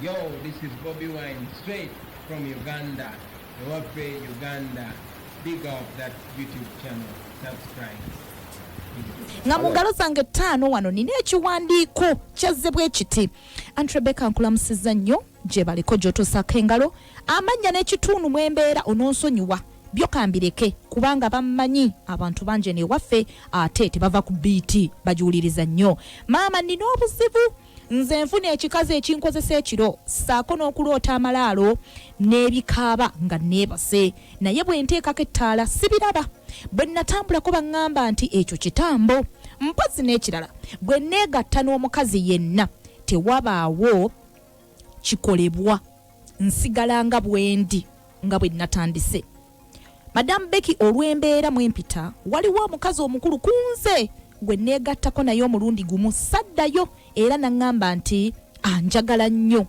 Yo, this is Bobi Wine straight from Uganda. Ewaffe Uganda. Big up that YouTube channel. Subscribe. Nga mu ngalo zange ttaano wano nina ekiwandiiko kyazze bwe kiti. Aunt Rebecca, nkulamusizza nnyo gye baliko gy'otuusaako engalo, amannya n'ekitundu mwe mbeera ononsonyiwa byo kambireke kubanga bammanyi abantu bangi eno ewaffe ate tebava ku biiti bagiwuliriza nnyo. Maama, nina obuzibu. Nze nfuna ekikazi ekinkozesa ekiro ssaako n'okuloota amalaalo n'ebikaaba nga nneebase naye bwe nteekako ettaala sibiraba. Bwe nnatambulako bang'amba nti ekyo kitambo. Mpozzi n'ekirala bwe nneegatta n'omukazi yenna tewabaawo kikolebwa nsigala nga bwendi nga bwe nnatandise. Madam Becky olw'embeera mwe mpita waliwo omukazi omukulu ku nze gwe nneegattako naye omulundi gumu saddayo era n'aŋŋamba nti anjagala nnyo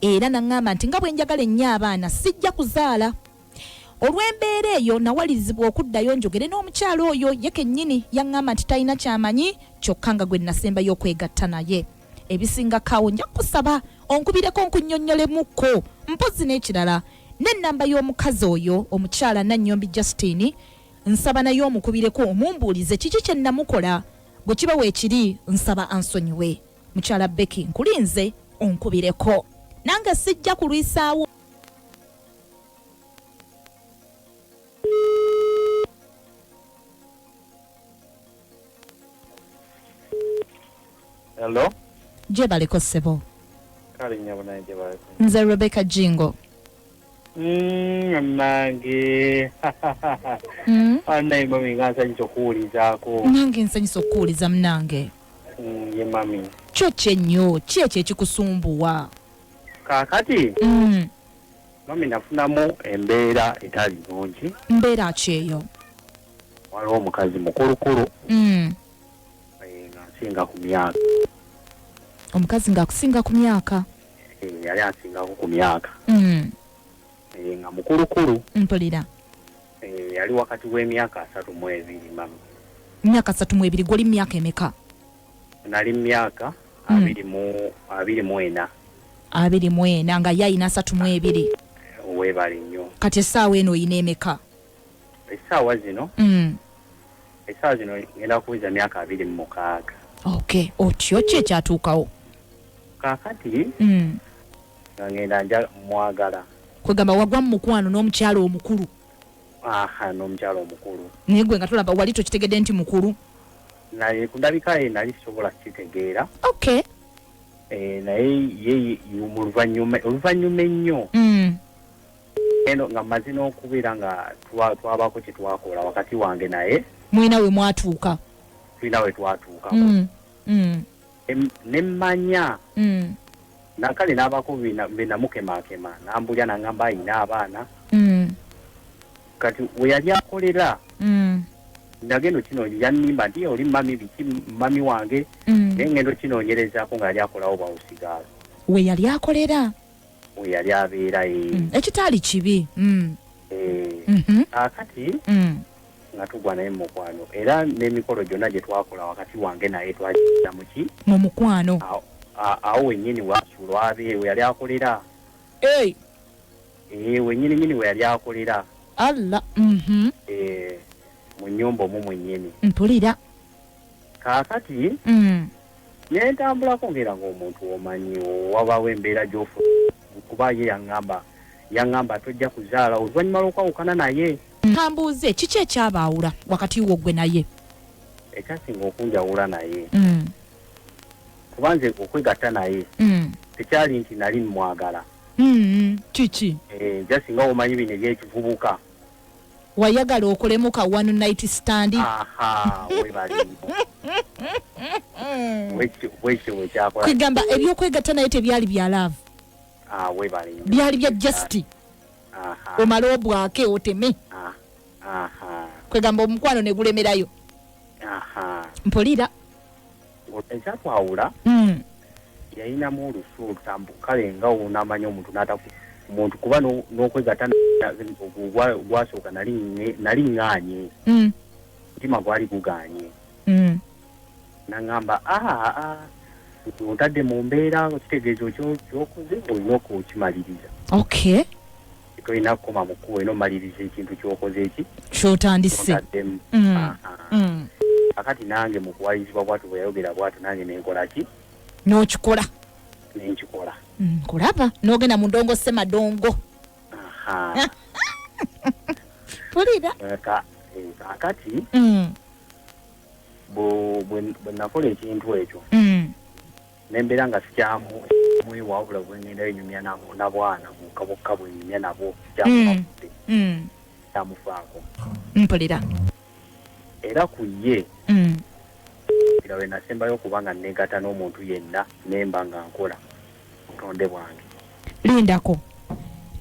era n'aŋŋamba nti nga bwe njagala ennyo abaana sijja kuzaala. Olw'embeera eyo nawalirizibwa okuddayo njogere n'omukyala oyo ye kennyini yaŋŋamba nti talina ky'amanyi kyokka nga gwe nnasembayo okwegatta naye. Ebisingako awo nja kukusaba onkubireko nkunnyonnyolemukko. Mpozzi n'ekirala N'ennamba y'omukazi oyo, omukyala Nannyombi Justine, nsaba naye omukubireko omumbuulize kiki kye nnamukola. Bwe kiba weekiri nsaba ansonyiwe. Mukyala Becky nkulinze onkubireko. Nange sijja kulwisaawo. Hello. Gyebaleko ssebo. Kale nnyabo naye gyebaleko. Nze Rebecca Jingo. Nange. Naye mami nga nsanyusa okuwulizaako. Nange nsanyusa okukuwuliza munange. Ye mami. Kyo kye nnyo ki ekyo ekikusumbuwa? Kaakati. Mami nafunamu embeera etali nnungi. Mbeera ki eyo? Waliwo omukazi mukulukulu. Nga nsinga ku myaka. Omukazi ng'akusinga ku myaka? Yali ansingako ku myaka. Nga mukulukulu. Mpulira. Yali wakati w'emyaka 32 mami. Myaka 32, gw'oli myaka emeka? Nali myaka 24. 24 nga ye ayina 32. Weebale nnyo. Kati essaawa eno oyina emeka? Essaawa zino? Essaawa zino ngenda kuweza myaka 26. Okay, otyo ki ekyatuukawo? Kaakati nga ngenda nja mwagala. Kwegamba wagwa mu mukwano n'omukyala omukulu. Aha, n'omukyala omukulu. Naye gwe nga tolaba wali tokitegedde nti mukulu? Naye ku ndabika ye nali sisobola kukitegeera. Naye ye mu luvannyuma ennyo. Eno nga mmaze n'okubeera nga twabaako kye twakola wakati wange naye. Mulina we mwatuuka. Tulina we twatuukako. Ne mmanya. Nakale n'abaako bye namukemaakema n'ambulya n'angamba ayina abaana. Kati we yali akolera. Nagenda okinoonyereza yannimba nti oli mami biki mami wange. Naye ngenda okinoonyerezaako nga yali akolawo bwawusigaalo. We yali akolera? We yali abeera ye. Ekitaali kibi. Kaakati nga tugwa naye mu mukwano era n'emikolo gyonna gye twakola wakati wange naye twagiyita mu ki? Mu mukwano. Awo wennyini wasuula abe we yali akolera. Wennyini nnyini we yali akolera. Allah. Mu nnyumba omwo mwennyini. Mpulira. Kaakati ne ntambulako ng'era ng'omuntu omanyi wabaawo embeera gy'ofu kuba ye yaŋŋamba tojja kuzaala oluvannyuma lw'okwawukana naye. Kambuuze, kiki ekyabaawula wakati wo gwe naye? Ekyasinga okunjawula naye. Kuba nze okwegatta naye tekyali nti nali mmwagala. Kiki? Just nga omanyi bino ebyekivubuka. Wayagala okolemu ka one night stand? Aha, webale nnyo. Bwekityo bwe kyakola. Kwegamba ebyokwegatta naye tebyali bya love. Ah, webale nnyo. Byali bya just. Aha. Omale obwake oteme. Aha. Kwegamba omukwano ne gulemerayo. Aha. Mpulira. Ekyatwawula yalinamu olusu olutambu kale nga onaamanya omuntu n'ataku omuntu kuba n'okwegatta gwasooka nali ŋŋaanye. Omutima gwali gugaanye. N'aŋŋamba, Otadde mu mbeera, kitegeeza kyokoze olina okukimaliriza. Okay. Tolina kukoma mu kkubo, olina omaliriza ekintu kyokoze eki kyotandise. Otaddemu. Akati nange mu kuwalirizibwa bwatu bwe yayogera bwatu, nange nenkola ki? N'okikola. Nenkikola. Nkulaba n'ogenda mu ndongo semadongo. Pulira. Kakati bwe nakola ekintu ekyo, nembeera nga sikyamu mwewa, wabula bwengendayo nyumya na bwana bukka bukka, bwenyumya nabwo sikyamufudde, kyamufaako. Mpulira. Era ku ye era we nasembayo okuba nga negatta n'omuntu yenna, nemba nga nkola butonde bwange. Lindako,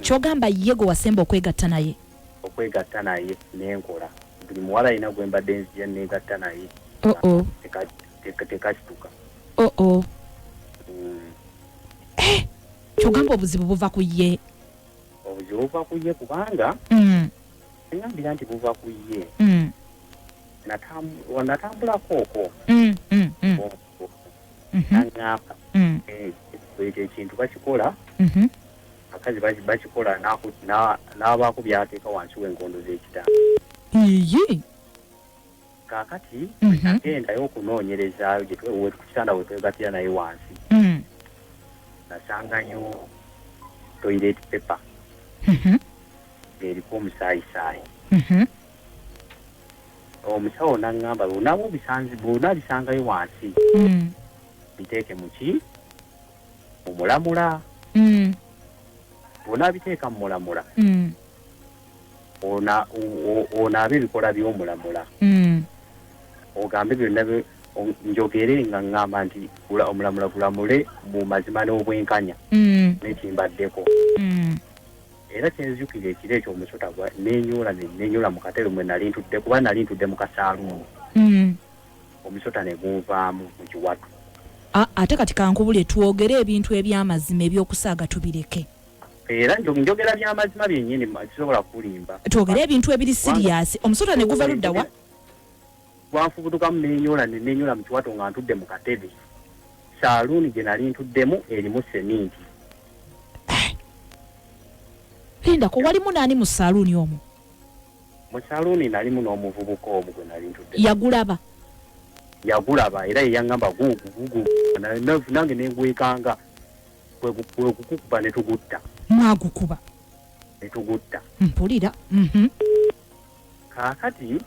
kyogamba ye gwe wasemba okwegatta naye? Okwegatta naye nenkola. Buli muwala alina gwe mbadde nzija negatta naye, Oh. tekakituka. Oo. Kyogamba obuzibu buva ku ye? Obuzibu buva ku ye kubanga engambira nti buva ku ye. Natambulako okwo, naŋŋamba ekyo ekintu bakikola, akazi bakikola n'abaako byateeka wansi w'enkondo z'ekitanda. Iye. Kaakati nagendayo okunoonyerezaayo ku kitanda we twegattira naye wansi, nasangayo toilet paper ng'eriko omusaayisaayi. Omusawo naŋŋamba bw'onaaba obisanze, bw'onaabisangayo wansi, biteeke mu ki, mu mulamula. Bw'onaabiteeka mu mulamula, onaabe ebikola by'omulamula, ogambe byonna njogere nga ŋŋamba nti omulamula gulamule mu mazima n'obwenkanya n'ekimbaddeko. Era kyenzijukira ekiro ekyo omusota nenyoola nenyoola mu katebe mwe nali ntudde, kuba nali ntudde mu kasaaluuni, omusota ne gunvaamu mu kiwatu. Ate kati kankubule, twogere ebintu eby'amazima, ebyokusaaga tubireke. Era njogera byamazima byennyini, sisobola kulimba. Twogere ebintu ebiri serious. Omusota ne guva ludda wa? Gwanfubutukamu nenyoola nenyola mu kiwato nga ntudde mu katebe. Saaluuni gye nali ntuddemu erimu seminti. Lindako, walimu naani mu saaluuni omwo? Mu saaluuni nalimu n'omuvubuka omu gwe nali ntudde. Yagulaba? Yagulaba, era ye yaŋŋamba gugu gugu, nange nengwekanga, kwe kukukuba ne tugutta. Mwagukuba? Ne tugutta. Mpulira. Kaakati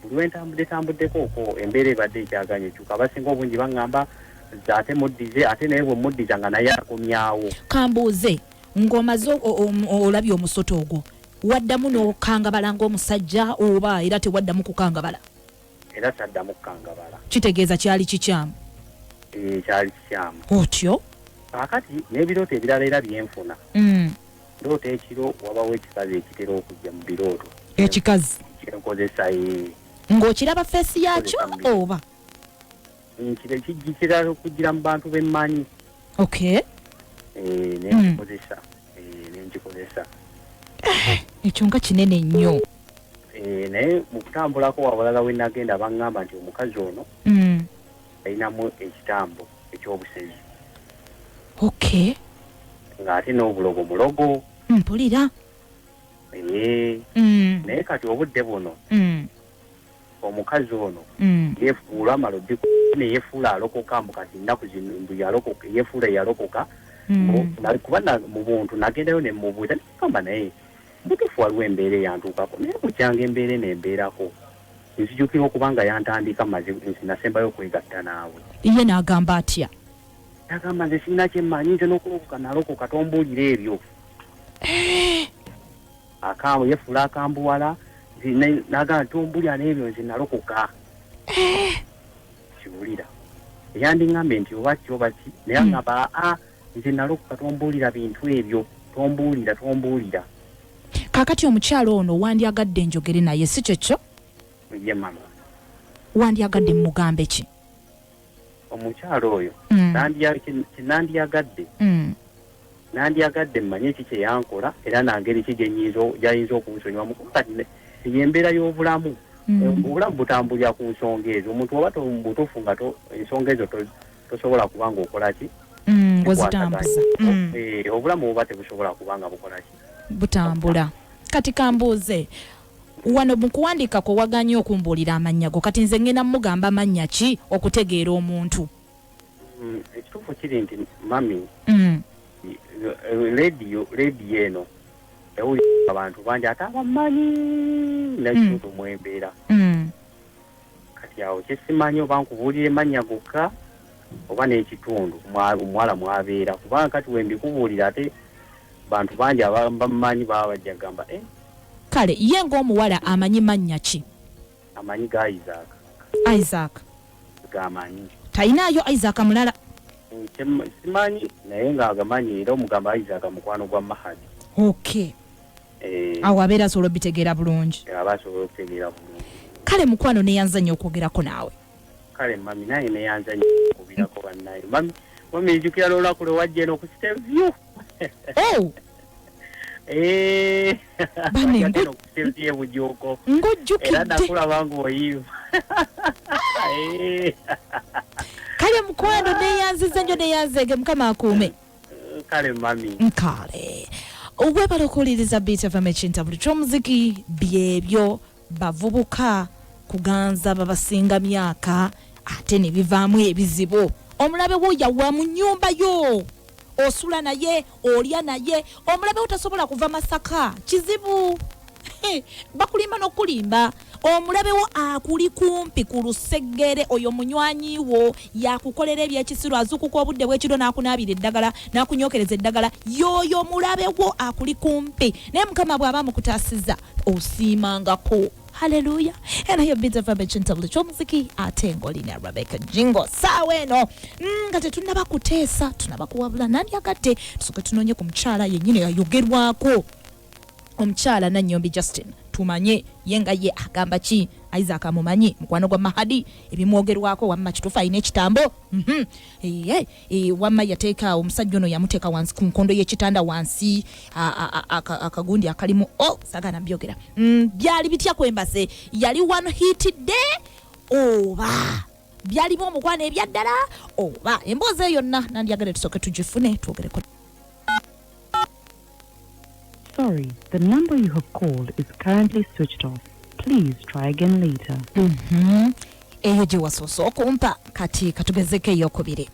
buli lwe ntambudde tambuddeko okwo, embeera ebadde ekyaganye ekyuka. Abasinga obungi baŋŋamba ate muddize, ate naye bwe muddiza nga naye akomyawo. Kambuuze, ng'omaze olabye omusota ogwo, waddamu n'okangabala ng'omusajja oba era tewaddamu kukangabala? Era saddamu kukangabala. Kitegeeza kyali kikyamu? Kyali kikyamu. Otyo. Kaakati n'ebirooto ebirala era byenfuna, ndoota ekiro wabawo ekikazi ekitera okujja mu birooto. Ekikazi? Kyenkozesa. Ng'okiraba face yakyo oba? Kijjikira okugira mu bantu bemmanyi. Okay. Nenkikozesa, nenkikozesa. Ekyo nga kinene nnyo. Naye mu kutambulako wabalala we nagenda baŋŋamba nti omukazi ono alinamu ekitambo eky'obusezi. Okay. Ng'ate n'obulogo mulogo. Mpulira. Naye kati obudde buno omukazi ono yefuula amala ne yefuula alokoka, mbu kati nnaku zino mbu yalokoka, yefuula yalokoka. Kuba mu buntu nagendayo ne mubuuza, negamba naye butuufu waliwo embeera eyantuukako, naye bukyanga embeera eno embeerako nzijukira okuba nga yantandika nsi nasembayo okwegatta naawe. Ye n'agamba atya? Nagamba nze sirina kyemmanyi, nze n'okulokoka nalokoka, tombuulira ebyo. Yefuula akambuwala, nagamba tombuulira n'ebyo, nze nalokoka. Kiwulira eyandiŋŋambye nti oba ki oba ki, naye aŋŋamba aa nze nalokoka, tombuulira bintu ebyo, tombuulira, tombuulira. Kaakati omukyalo ono wandyagadde njogere naye, si kyekyo? Ye mama. Wandyagadde mugambe ki? Omukyalo oyo nandyagadde nandyagadde mmanye ki kye yankola, era nangeri ki gyayinza okunsonyiwamu, kuba kati eyo embeera y'obulamu, obulamu butambulira ku nsonga ezo. Omuntu oba butuufu nga ensonga ezo Tosobola kuba ng'okola ki? Ng'ozitambuza. Obulamu buba tebusobola kuba nga bukola ki? Butambula. Kati kambuuze, wano mu kuwandiika kwo wagaanye okumbuulira amannya go, kati nze ŋŋenda mugamba mannya ki okutegeera omuntu? Ekituufu kiri nti mami, lediyo eno ewulira abantu bangi ate abamanyi n'ekitundu mwembeera. Kati awo kyesimanyi oba nkubuulira emannya gokka oba n'ekitundu omuwala mwabeera, kubanga kati wembikubuulira ate bantu bangi abamanyi baba bajja gamba Kale ye ng'omuwala amanyi mannya ki? Amanyi ga Isaac. Isaac gamanyi. Tayinaayo Isaac mulala? Simanyi, naye ng'agamanyi, era omugamba Isaac mukwano gwa Mahadi. Okay. Awo abeera asobola obitegeera bulungi. Aba asobola okutegeera bulungi. Kale mukwano, neyanza nnyo okwogerako naawe. Kale mami, naye neyanza nnyo okubirako bannaye. Mami, mami, nzijukira n'olunaku lwe wajja eno ku Steview. Oh! Bane, Wajja eno ku Steview e Bujuuko. Ng'ojjukidde. Era nakulaba ng'oyimba. Kale mukwano, neyanziza nnyo, neyanzeege, Mukama akuume. Kale mami. Kale webala okuwuliriza Beat FM, ekintabuli ky'omuziki. Byebyo, bavubuka kuganza babasinga myaka ate ne bivaamu ebizibu. Omulabe wo yawa mu nnyumba yo, osula naye, olya naye, omulabe wo tasobola kuva Masaka, kizibu. Bakulimba n'okulimba. Omulabe wo akuli kumpi ku lusegere, oyo munywanyi wo, yakukolera ebyekisiru, azuukuka obudde bw'ekiro n'akunaabira eddagala, n'akunyokereza eddagala, y'oyo mulabe wo akuli kumpi. Naye Mukama bw'aba amukutaasiza, osiimangako. Haleluya. Eno yo Beat FM, ekintabuli ky'omuziki, ate ng'olina Rebecca Jingo. Saawa eno nga tetunnaba kuteesa, tunaba kuwabula, nandyagadde tusooke tunoonye ku mukyala yennyini ayogerwako, omukyala Nanyombi Justin, tumanye ye nga ye agamba ki. Isaac amumanyi, mukwano gwa Mahadi, ebimwogerwako wamma kituufu alina ekitambo? Wamma yateeka omusajja ono, yamuteeka wansi ku nkondo y'ekitanda wansi, akagundi akalimu o saagala mbyogera. Byali bitya kwembase? Yali one hit day oba byalimu omukwano ebyaddala? Oba emboozi eyo yonna nandyagadde tusooke tugifune, twogereko. Sorry, the number you have called is currently switched off. Please try again later. Eyo gye wasoose okumpa, kati katugezeko eyokubiri.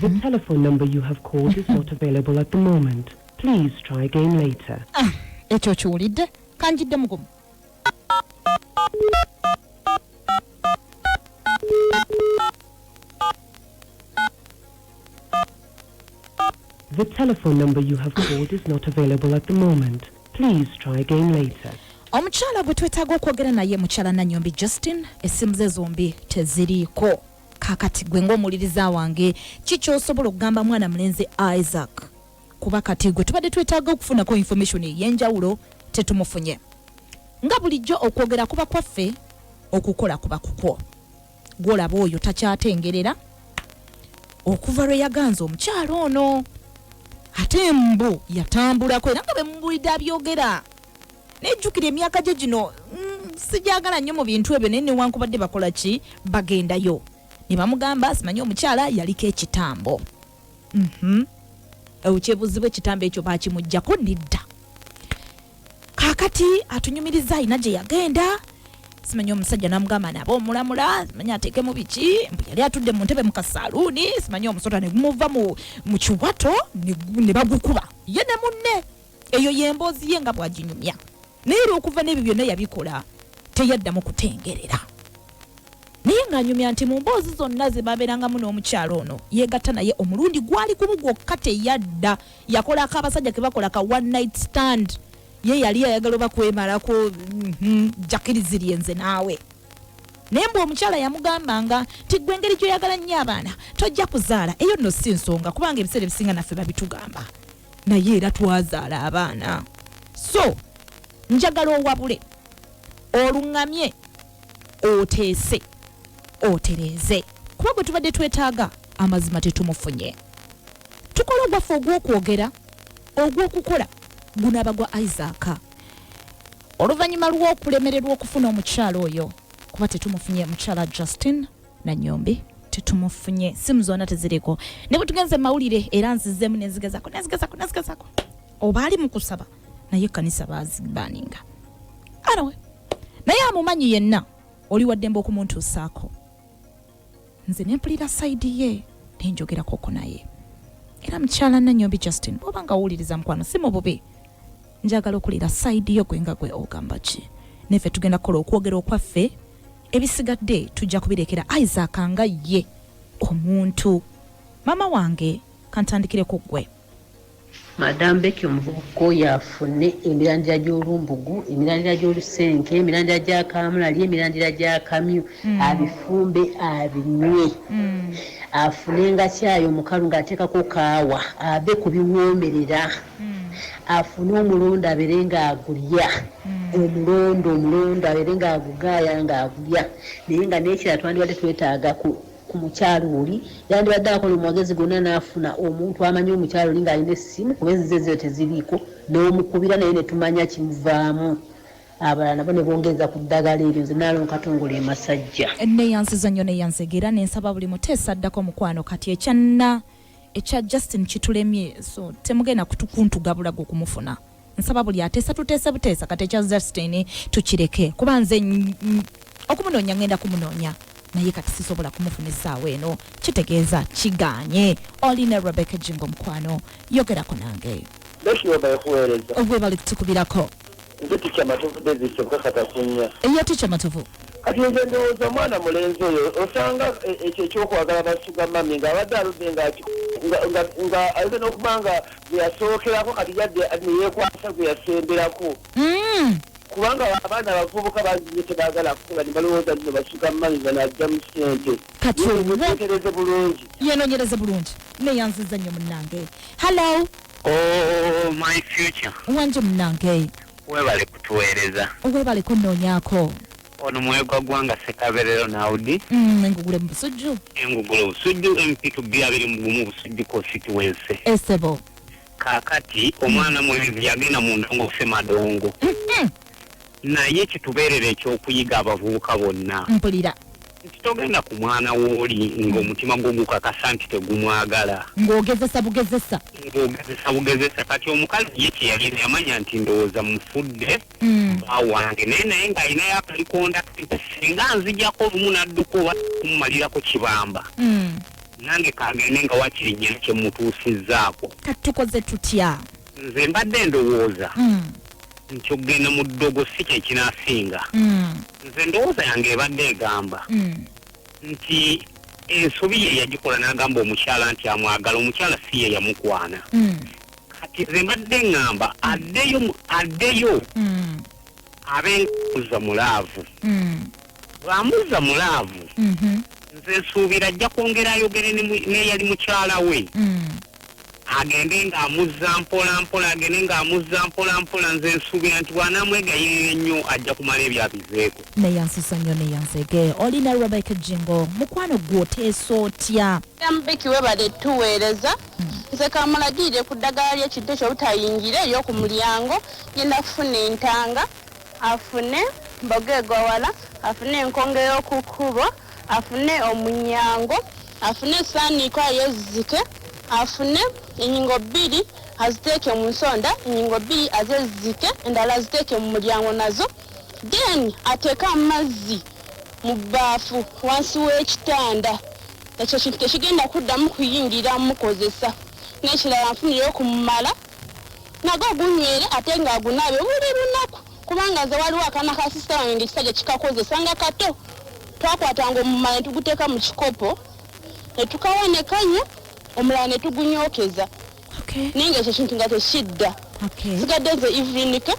The telephone number you have called is not available at the moment. Please try again later. Ah, ekyo kiwulidde, kanjidde mugumu. The telephone number you have called is not available at the moment. Please try again later. Omukyala gwe twetaaga okwogera naye, mukyala Nanyombi Justin, essimu ze zombi teziriiko. Kakati gwe ng'omuwuliriza wange, kikyosobola okugamba mwana mulenzi Isaac? Kuba kati gwe tubadde twetaaga okufunako information ey'enjawulo tetumufunye. Nga bulijjo, okwogera kuba kwaffe, okukola kuba kukwo. Gwolaba oyo takyatengerera okuva lwe yaganza omukyala ono, ate mbu yatambulako, era nga bwe mubulidde abyogera. Nejjukira emyaka gye gino, sijagala nnyo mu bintu ebyo, naye newankubadde bakola ki, bagendayo ne bamugamba simanyi omukyala yaliko ekitambo. Ekyebuzibwa, ekitambo ekyo bakimugjako nedda? Kaakati atunyumiriza alina gye yagenda, simanyi omusajja namugamba naba omulamula, simanyi ateekemu biki, mbu yali atudde mu ntebe mu kasaaluuni, simanyi omusota ne gumuva mu kiwato ne bagukuba ye ne munne. Eyo y'emboozi ye nga bw'aginyumya. Naye era okuva n'ebyo byonna yabikola, teyaddamu kutengerera. Naye ng'anyumya nti mu mboozi zonna ze babeerangamu n'omukyala ono, yeegatta naye omulundi gwali gumu gwokka, teyadda. Yakolako abasajja ke bakola ka one night stand, ye yali ayagala oba kwemalako jakirizirye nze naawe. Naye mbu omukyala yamugambanga nti gwe engeri gy'oyagala nnyo abaana tojja kuzaala. Eyo nno si nsonga, kubanga ebiseera ebisinga naffe babitugamba, naye era twazaala abaana. So njagala owabule, oluŋŋamye, oteese, otereeze, kuba gwe tubadde twetaaga amazima tetumufunye. Tukole ogwaffe ogw'okwogera, ogw'okukola gunaaba gwa Isaac. Oluvannyuma lw'okulemererwa okufuna omukyala oyo, kuba tetumufunye, mukyala Justin Nanyombi tetumufunye, simu zonna teziriko. Ne bwe tugenze mu mawulire era nzizemu nenzigezako nenzigezako nenzigezako, oba ali mu kusaba, naye ekkanisa bazibaninga. Anyway, naye amumanyi yenna oli waddembe okumuntuusaako. Nze nempulira side ye nenjogerakoko naye. Era mukyala Nanyombi Justin, bwoba nga owuliriza mukwano, si mu bubi, njagala okulira side yo, gwe nga gwe ogamba ki? Neffe tugenda kukola okwogera okwaffe, ebisigadde tujja kubirekera Isaac nga ye omuntu. Maama wange, kantandikireko ggwe. Madam Becky, omuvubuka oyo afune emirandira gy'olumbugu, emirandira gy'olusenke, emirandira gya kamulali, emirandira gya kamyu, abifumbe abinywe. Afune nga kyayi omukalu ng'ateekako kaawa, ave ku biwoomerera. Afune omulondo abeere ng'agulya. Omulondo, omulondo abeere ng'agugaaya ng'agulya. Naye nga n'ekirala twandibadde twetaaga ku mukyala oli yandibadde akola omwagezi gonna n'afuna omuntu amanyi omukyala oli ng'alina essimu, kuba ezize zeyo teziriiko, n'omukubira naye ne tumanya kimuvaamu, abalala nabo ne bongereza ku ddagala eryo. Nze Naalongo Katongole e Masajja. Neyanziza nnyo, neyanzega, era nensaba buli muteesa addako mukwano. Kati ekyanna ekya Justin kitulemye, so temugenda kutukuntugabulago okumufuna. Nsaba buli ateesa tuteese buteesa, kati ekya Justin tukireke, kuba nze okumunoonya ngenda kumunoonya, naye kati sisobola kumufuna essaawa eno, kitegeeza kiganye. Olina Rebecca Jingo, mukwano, yogerako nange. Becky, webale kuweereza. Webale kutukubirako. Nze Teacher Matovu Davis obukakata kunya. Eyo Teacher Matovu. Kati nze ndowooza omwana mulenzi oyo osanga ekyo ekyokwagala ba sugar mummy ng'abadde aludde nga ayinza n'okuba nga gwe yasookerako kati yadde neyeekwasa gwe yasemberako, kubanga abaana abavubuka bangi nnyo tebaagala kukola ne balowooza nno ba sugar mummy banajja mu ssente. Kati olwo Yeetegereze bulungi. Yenoonyereze bulungi. Neyanziza nnyo munnange. Hallo. Oh my future. Wanje munnange. Webale kutuweereza. Webale kunnoonyaako. Ono mwegwa gwanga Sekaberero Naudi. Engugule mu Busujju. Engugule Busujju, MP to B 21 Busujju constituency. Esebo. Kaakati omwana mulenzi yagenda mu ndongo Semadongo. Naye kitubeerera ekyokuyiga abavubuka bonna. Mpulira. Nti togenda ku mwana w'oli ng'omutima gwo gukakasa nti tegumwagala. Ng'ogezesa bugezesa. Ng'ogezesa bugezesa. Kati omukazi ye kye yalina yamanya nti ndowooza mufudde ba wange, naye ng'alinayo akalikonda nti singa nzijako olumu n'adduka oba kumumalirako kibamba, nange kagende nga wakiri nnyina kye mutuusizzaako. Kati tukoze tutya? Nze mbadde ndowooza nti okugenda mu ddogo si kye kinaasinga. Nze ndowooza yange ebadde egamba nti ensobi ye yagikola n'agamba omukyala nti amwagala, omukyala si ye yamukwana. Kati nze mbadde ŋŋamba addeyo abe ng'amuzza mu love. Bw'amuzza mu love, nze nsuubira ajja kwongera ayogere n'eyali mukyala we, agende ng'amuzza mpola mpola, agende ng'amuzza mpola mpola. Nze nsuubira nti bw'anaamwegayirira ennyo ajja kumala ebyo abiveeko. Neyansiza nnyo, neyanzege. Olina Rebecca Jingo, mukwano, gwe oteesa otya? Becky, webale tuweereza. Nze kamulagirire ku ddagala ly'ekintu ekyo obutayingira ery'oku mulyango. Genda kufuna entanga, afune mboga egwawala, afune enkonge y'oku kkubo, afune omunyango, afune esaaniiko ayezzike, afune enyingo bbiri aziteeke mu nsonda, enyingo bbiri azezzike, endala aziteeke mu mulyango nazo, then ateeke amazzi mu bbaafu wansi w'ekitanda. Ekyo kintu tekigenda kuddamu kuyingira mukozesa. N'ekirala, nfunireyo kumumala nago gunywere ate ng'agunaabe buli lunaku, kubanga nze waliwo akaana ka sister wange ngaekisajja kikakozesa nga kato. Twakwatanga omumala ne tuguteeka mu kikopo ne tukawa ne kanywa, omulala ne tugunyokeza, naye nga ekyo kintu nga tekidda. Sigadde nze Evelyn K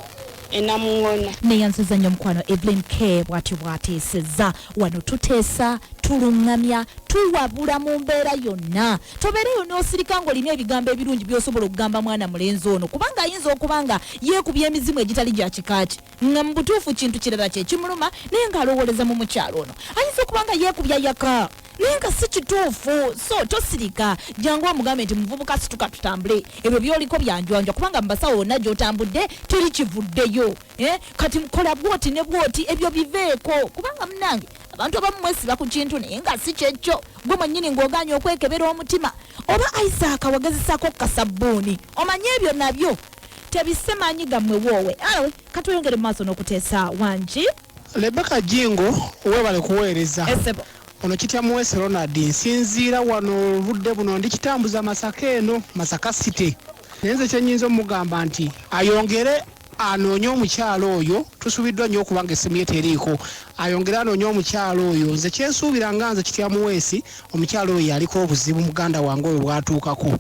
enamuŋona. Neyanziza nnyo mukwano Evelyn K. Bw'atyo bw'ateesezza. Wano tuteesa, tuluŋŋamya, tuwabula mu mbeera yonna. Tobeereyo n'osirika ng'olina ebigambo ebirungi by'osobola okugamba mwana mulenzi ono, kubanga ayinza okuba nga yeekubya emizimu egitali gya kikaaki, nga mu butuufu kintu kirala kye kimuluma, naye ng'alowooleza mu mukyalo ono. Ayinza okuba nga yeekubya yaka. Naye nga si kituufu. So tosirika, jangu omugambe nti muvubuka situka tutambule, ebyo byoliko byanjwanjwa, kubanga mu basawo wonna gy'otambudde teri kivuddeyo. Kati kola bwoti ne bwoti, ebyo biveeko, kubanga munange abantu abamu mwesiba ku kintu naye nga si kyekyo. Gwe mwennyini ng'ogaanye okwekebera omutima, oba Isaac wagezesaako kasabbuuni, omanye ebyo nabyo tebisse maanyi gammwe woowe. Awe katweyongere mu maaso n'okuteesa. Wangi? Rebecca Jingo, webale kuweereza. Esebo. Ono Kitya Muwese Ronald, nsinziira wano obudde buno ndi kitambuza Masaka, eno Masaka City. Naye nze kyenyinza omugamba nti ayongere anoonye omukyalo oyo. Tusubiddwa nnyo okuba nga essimu ye teriiko. Ayongere anoonye omukyalo oyo. Nze kyensuubira nga nze Kitya Muweesi, omukyalo oyo yaliko obuzibu muganda wange oyo bwatuukako.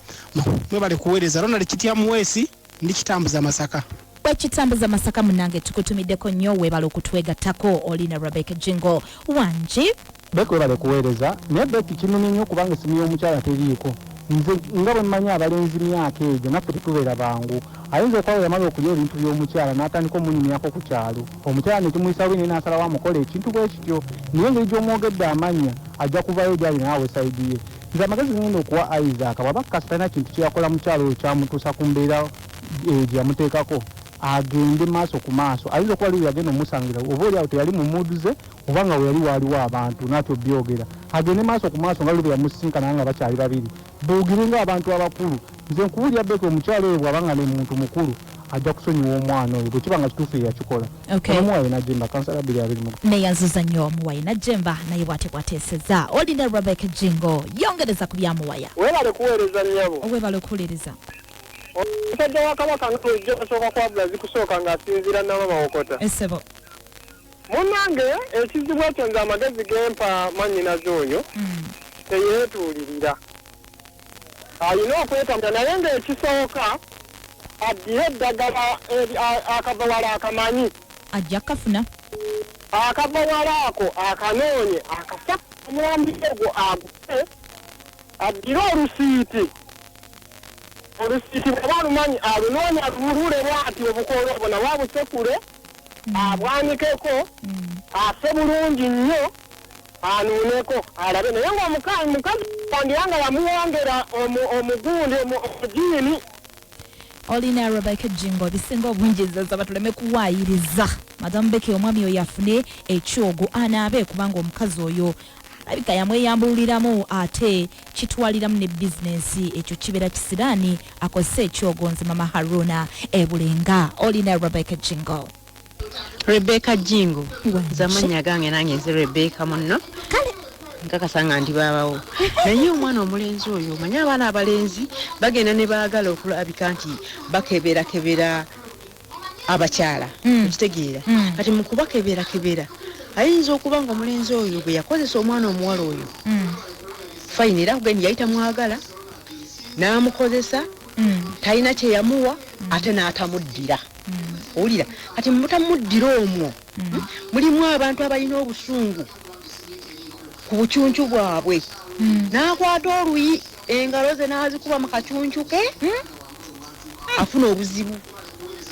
Mwebale kuweereza. Ronald Kitya Muweesi, ndi kitambuza Masaka. Bwekitambuza Masaka, munange tukutumiddeko nnyo, weebala okutwegattako. Olina Rebecca Jingo. Wangi? Beki, webale kuweereza. Naye Beki, kinumye nnyo okubanga essimu y'omukyala teriiko. Nze nga bwe mmanyi abalenzi myaka egyo, naffe tetubeera bangu. Ayinza okuba bwe yamala okulya ebintu by'omukyala n'atandika omunyumyako ku kyalo, omukyala ne kimuyisa bubi, naye n'asalawo amukola ekintu bwe kityo. Naye engeri gy'omwogedde amannya, ajja kuvayo gyali naawe side ye. Nze amagezi ngenda okuwa Isaac, bw'aba kasi talina kintu kyeyakola mukyalo oyo kyamutuusa ku mbeera eyo gye yamuteekako, agende maaso ku maaso. Ayinza okuba liwe yagenda omusangira, oba oli awo teyali mu mood ze, oba nga we yali waaliwo abantu natyo byogera. Agende maaso ku maaso nga luli bwe yamusisinkana nga bakyali babiri, boogere ng'abantu abakulu. Nze nkuwulira Beki, omukyalo oyo bw'aba nga ne muntu mukulu ajja kusonyiwa omwana oyo bwe kiba nga kituufu ye yakikola. Onomuwayo Najemba, kansala 20. Neyanziza nnyo Muwayi Najemba, naye bwate bwateeseza. Olina Rebecca Jingo, yongereza ku byamuwaya. Weebale kuweereza nnyabo. Weebale okuwuliriza. Omusajja wa Kabaka nga bulijjo basooka kwabula zikusooka ng'asinziira Namamawokota. Essebo. Munnange ekizibu ekyo, nze amagezi gempa mwannyinaze oyo, teyeetuulirira. Alina okwetamya, naye ng'ekisooka addire eddagala akavawala akamanyi. Ajja kafuna. Akavawala ako akanoonye, akasa omulambi ogwo agule, addire olusiiti. Olusiiti bw'aba alumanyi, alunoonye, alubulule bw'ati obukoola obwo nabwo abusekule, abwanikeko, afe bulungi nnyo, anuuneko alabe. Naye ng'omukazi wandira nga yamuwongera omugundi omujiini. Olina Rebecca Jingo, ebisinga obungi nsaba tuleme kuwaayiriza. Madamu Beki, omwami oyo afune ekyogo anaabe, kubanga omukazi oyo alabika yamweyambuliramu ate kitwaliramu ne bizinensi, ekyo kibeera kisiraani. Akozese ekyogo. Nze Mama Haruna Ebulenga. Olina Rebecca Jingo. Rebecca Jingo, nze amannya gange nange nze Rebecca munno. Kale. Nkakasa nga ndi baabawo, naye omwana omulenzi oyo, omanyi abaana abalenzi bagenda ne baagala okulabika nti bakeberakebera abakyala, okitegeera? Kati mu kubakeberakebera ayinza okuba nga omulenzi oyo bwe yakozesa omwana omuwala oyo, fine, era akugenda yali tamwagala n'amukozesa, talina kye yamuwa, ate n'atamuddira. Owulira? Kati mu butamuddira omwo mulimu abantu abalina obusungu ku bucuncu bwabwe, n'akwata oluyi engalo ze n'azikuba mu kacuncu ke, afuna obuzibu.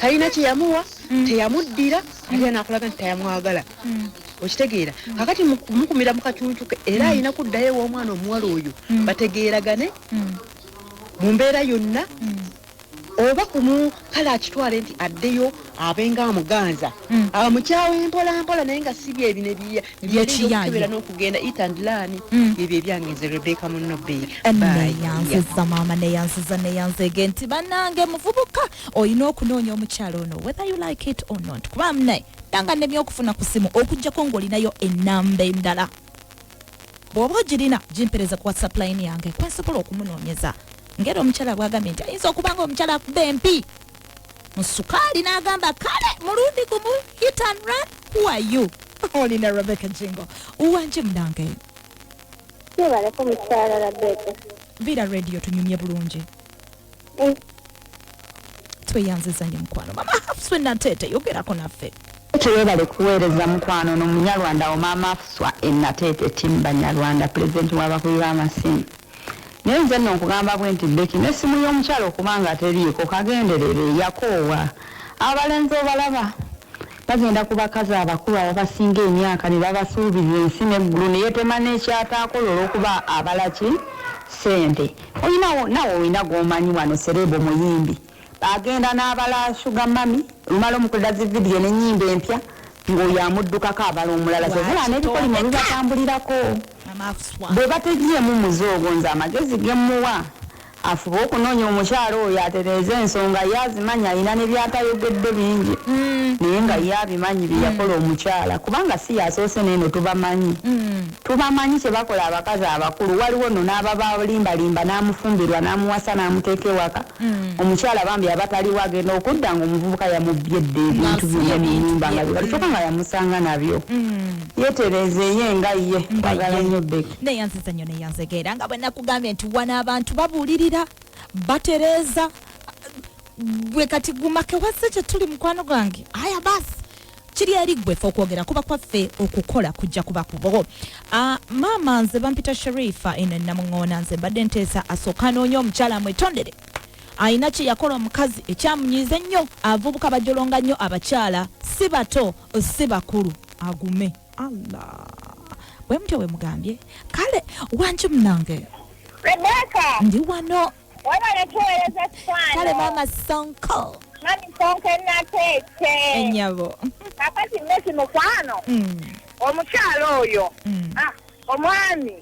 Talina kye yamuwa, teyamuddira, ate nakulaga nti tayamwagala, okitegeera? Kakati mukumira mu kacuncu ke, era alina kuddayo ew'omwana omuwala oyo, bategeeragane mu mbeera yonna, oba kumu kale akitwale nti addeyo abenga amuganza, amukyawe mpola mpola, naye nga si byebino Byekiyaaye. ebyokukebera n'okugenda eat and learn. Ebyo ebyange. Nze Rebeka munno. Neyanziza maama, neyanziza, neyanzege nti bannange muvubuka olina okunoonya omukyalo ono whether you like it or not, kuba mune nanga nemye okufuna ku simu okugjako ng'olinayo ennamba endala. Bw'oba ogirina, gimpereza ku WhatsApp line yange kwensobola okumunoonyeza. Ngeri omukyala bwagambye nti ayinza okuba nga omukyala akuba empi mu sukaali n'agamba kale mulundi gumu, hit and run. Who are you? Olina Rebecca Jingo. Wanje munange? Nebaleko mukyala Rebecca. Viira radio tunyumye bulungi. Tweyanziza nnyo mukwano. Mama Hafswe Nateete, yogerako naffe. Webale kuweereza mukwano. No Munyarwanda omama Afuswa Enateete, team Banyarwanda, pulezidenti w'abakubi b'amasimu. Naye nze nno nkugamba bwe nti Beki, n'essimu y'omukyalo okubanga teriiko kagenderere, yakoowa abalenzi obalaba. Bagenda ku bakazi abakulu ababasinga emyaka ne babasuubiza ensi n'eggulu ne yeetema n'ekyataakola olw'okuba abala ki? Ssente. Olina nawe olina gw'omanyi wano sereebo muyimbi agenda n'abala sugar mummy olumala omukolera zi vidiyo n'ennyimba empya ng'oyo amuddukako abala omulala kyova olaba n'ebikolimo bibatambulirako. Bwe bateggyemu muze ogwo nze amagezi ge mmuwa Afube okunonya omukyala oyo atereeze ensonga ye azimanyi alina nebyatayogedde bingi naye nga ye abimanyi byeyakola omukyala kubanga si yasoose neeno tubamanyi tubamanyi kyebakola abakazi abakulu waliwo no nababalimbalimba namufumbirwa namuwasa namuteeka ewaka omukyala bambi aba taliwo agenda okudda nga omuvubuka yamubbye dda ebintu byonna munyumba nga bibali kyoka nga yamusanga nabyo Yetereeze ye nga ye. Nkwagala nnyo Becky. Neyanziza nnyo neyanzege era nga bwe nakugambye nti wano abantu babuulirira batereeza gwe kati guma kewazze gye tuli mukwano gwange aya basi kiri eri gwe fe okwogera kuba kwaffe okukola kujja kuba kubo ah, maama nze bampita sharifa eno enamuŋoona nze mbadde nteesa asooka anoonya omukyala amwetondere alina kye yakola omukazi ekyamunyiiza ennyo avubuka bajolonga nnyo abakyala si bato si bakulu agume allah bwe mutyo bwe mugambye kale wangi munange Rebecca ndi wano webale tuweereza kikwano kale maama sonko mami sonko enateete enyabo kakati meki mukwano omukyalo oyo ah, omwami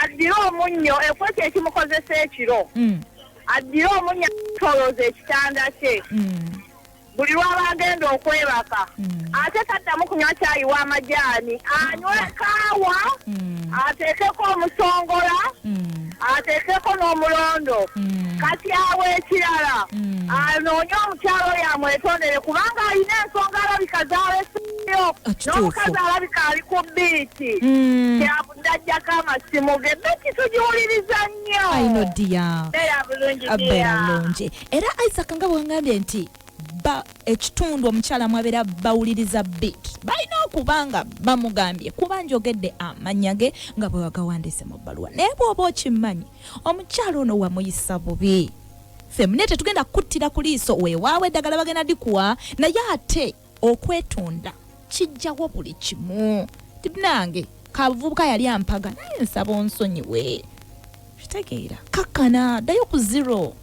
addire omunnyo ekwekyo ekimukozesa ekiro addire omunnyo atolooza ekitanda kye Buli lw'aba agenda okwebaka ate taddamu kunywa caayi w'amajaani, anywe kaawa ateekeko omusongola ateekeko n'omulondo. Kati awo ekirala anoonye omukyala oyo amwetondere kubanga alina ensonga alabika z'aleseeyo n'omukazi alabika ali ku bbiiti kyavudde aggyako amasimu ge. Betty tugiwuliriza nnyo. I know dear. Beera bulungi Beera dear. bulungi. Era Isaac nga bwangambye nti ba ekitundu omukyala mwabeera bawuliriza beat balina okuba nga bamugambye kuba njogedde amannya ge nga bwe wagawandiise mu bbaluwa naye bw'oba okimanyi omukyala ono wamuyisa bubi ffe mune tetugenda kukuttira ku liiso weewaawo eddagala bagenda dikuwa naye ate okwetonda kijjawo buli kimu nange kavubuka yali ampaga naye nsaba onsonyiwe kitegeera kakkana ddayo ku zero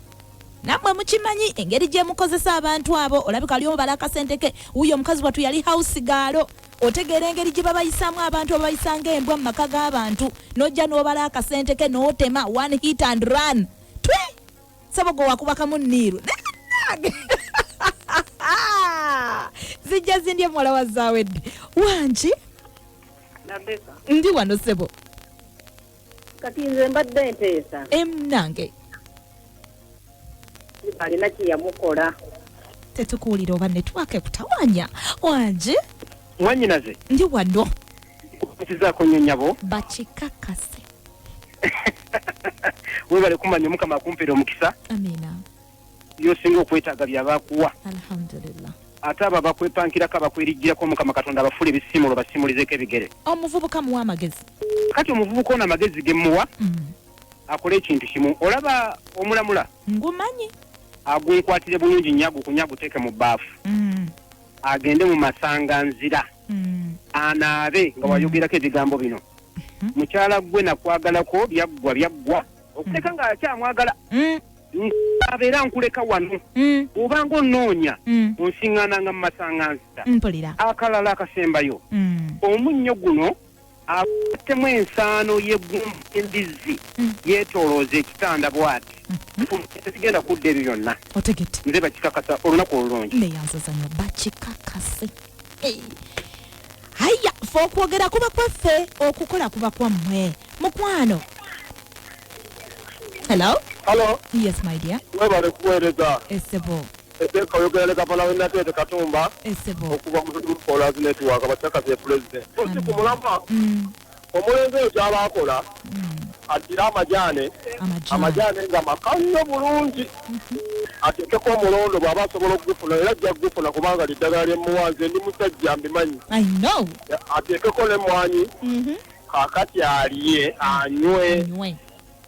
nammwe mukimanyi engeri gye mukozesa abantu abo olabika ali obala akasente ke wuyo omukazi wattu yali house gaalo otegeera engeri gye babayisaamu abantu ababayisa ng'embwa mu maka g'abantu n'ojja n'obala akasente ke n'otema one hit and run twi sebo gwe wakubakamu niiru nange zijja zindye muwala wa zawedde wangi ndi wano sebo Kati nze mbadde nteesa. Emnange. Alina kyeyamukola. Tetukuwulira oba network ekutawanya. Wangi. Mwanyinaze. Ndi wano. Nkizaako nnyo nnyabo. Bakikakase. Webale kumanya Omukama akumpeere omukisa. Amina. By'osinga okwetaaga by'aba akuwa. Alhamdulillah. Ate abo abakwepankirako abakweriggyirako Omukama Katonda abafuule ebisiimulo obasiimulizeeko ebigere. Omuvubuka muwe amagezi. Kati omuvubuka ono amagezi ge mmuwa akole ekintu kimu. Olaba omulamula? Ngumanyi. Agunkwatire bulungi nnyo agukunye aguteeke mu bbaafu. Agende mu masanganzira anaabe nga bw'ayogerako ebigambo bino. Mukyala ggwe nakwagalako byaggwa byaggwa okuleka ng'akyamwagala. Nkaaba era nkuleka wano. Bw'obanga onnoonya, onsiŋŋaananga mu masaŋŋanzira. Mpulira. Akalala akasembayo, omunnyo guno agugattemu ensaano y'eggumba ly'embizzi yeetoolooze ekitanda bw'ati. Tezigenda kudda ebyo byonna. Otegedde. Nze bakikakasa olunaku olulungi. Neyanziza nnyo bakikakase. Haya, ffe okwogera kuba kwaffe, okukola kuba kwammwe. Mukwano. Hello? Hello. Yes, my dear. Webale kuweereza. Esebo. Rebecca oyogera ne gavana w'e Nateete Katumba. Esebo. Okuva mu Scholars Network abakyakazi e President. Si ku mulamwa. Omulenzi oyo ky'aba akola addire amajaane amajaane nga maka nnyo bulungi ateekeko omulondo bw'aba asobola okugufuna era ajja kugufuna kubanga lye ddagala lye mmuwa nze ndi musajja mbimanyi. I know. Ateekeko n'emmwanyi kaakati alye anywe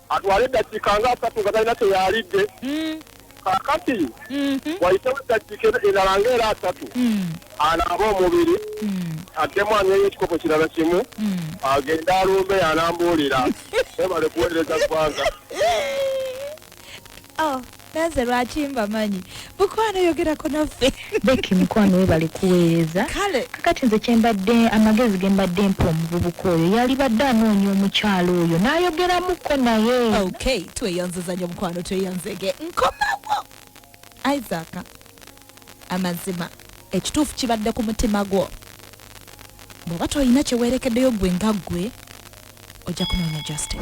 atwale eddakiika nga asatu nga talina kye yaalidde. Kakati wayitewo eddakiika endala ngaera asatu, anaabe omubiri, addemu anyweyo ekikopo kirala kimu, agende alumbe, anambuulira. Webale kuweereza ggwanga. Oh, nanze lwaki mbamanyi. Mukwano, yogerako naffe. Becky mukwano, webale kuweereza. Kale. Kakati nze kyembadde, amagezi ge mbadde mpa omuvubuka oyo, yalibadde anoonya omukyala oyo n'ayogeramuko naye. Okay, tweyanziza nnyo mukwano, tweyanzege. Nkomawo. Isaac, amazima ekituufu kibadde ku mutima gwo. Bw'oba tolina kyeweerekeddeyo gwe nga ggwe, ojja kunoonya justice.